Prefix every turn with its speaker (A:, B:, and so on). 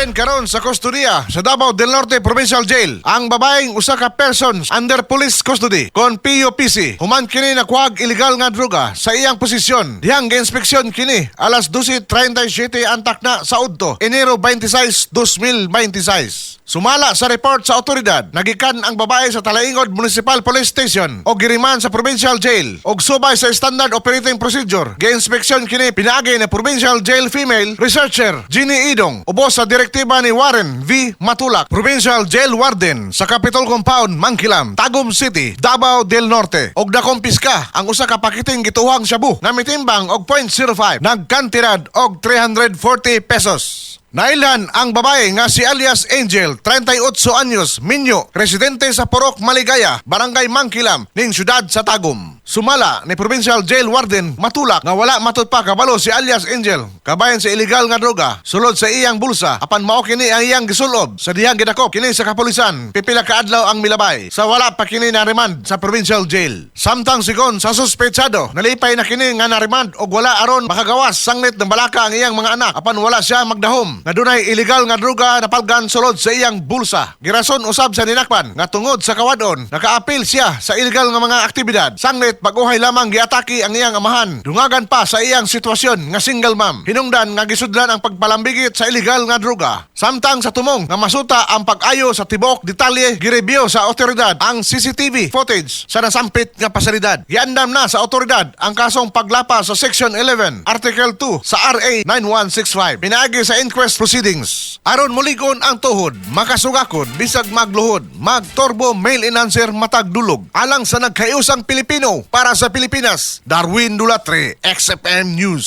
A: Gibilin karon sa kustodiya sa Davao del Norte Provincial Jail ang babaeng usa ka persons under police custody kon PUPC human kini nakuhag illegal nga droga sa iyang posisyon. Dihang giinspeksyon kini alas 12:37 antak na sa udto, Enero 26, 2026. Sumala sa report sa otoridad, nagikan ang babae sa Talaingod Municipal Police Station o gi-remand sa Provincial Jail og subay sa Standard Operating Procedure. Giinspeksyon kini pinaagi ni Provincial Jail Female Researcher Ginny Idong ubos sa direktiba ni Warren V. Matulak, Provincial Jail Warden sa Capitol Compound, Mangkilam, Tagum City, Davao del Norte. Og nakumpiska ang usa ka pakiting gituhang shabu na mitimbang og 0.05 nagkantidad og 340 pesos. Nailhan ang babae nga si alias Angel, 38 anyos, minyo, residente sa Purok Maligaya, Barangay Mangkilam, ning syudad sa Tagum. Sumala ni Provincial Jail Warden Matulak nga wala matud pa kabalo si alias Angel kabahin sa illegal nga droga sulod sa iyang bulsa, apan mao kini ang iyang gisulob sa dihang gidakop kini sa kapulisan pipila ka adlaw ang milabay sa wala pa kini na remand sa provincial jail. Samtang sigon sa suspetsado, nalipay na kini nga na remand og wala aron makagawas sanglit ng balaka ang iyang mga anak, apan wala siya magdahom na dunay illegal nga droga napalgan sulod sa iyang bulsa. Girason usab sa ninakpan nga tungod sa kawadon nakaapil siya sa illegal nga mga aktibidad sanglit pag-uhay lamang giatake ang iyang amahan. Dungagan pa sa iyang sitwasyon nga single mom. Hinungdan nga gisudlan ang pagpalambigit sa illegal nga droga. Samtang sa tumong nga masuta ang pag-ayo sa tibuok detalye, gireview sa otoridad ang CCTV footage sa nasampit nga pasilidad. Giandam na sa otoridad ang kasong paglapas sa Section 11, Article 2 sa RA 9165 pinaagi sa inquest proceedings. Aron muligon ang tuhod, makasugakod bisag magluhod, mag-turbo male enhancer matag dulog. Alang sa nagkayusang Pilipino para sa Pilipinas, Darwin Dulatre, XFM News.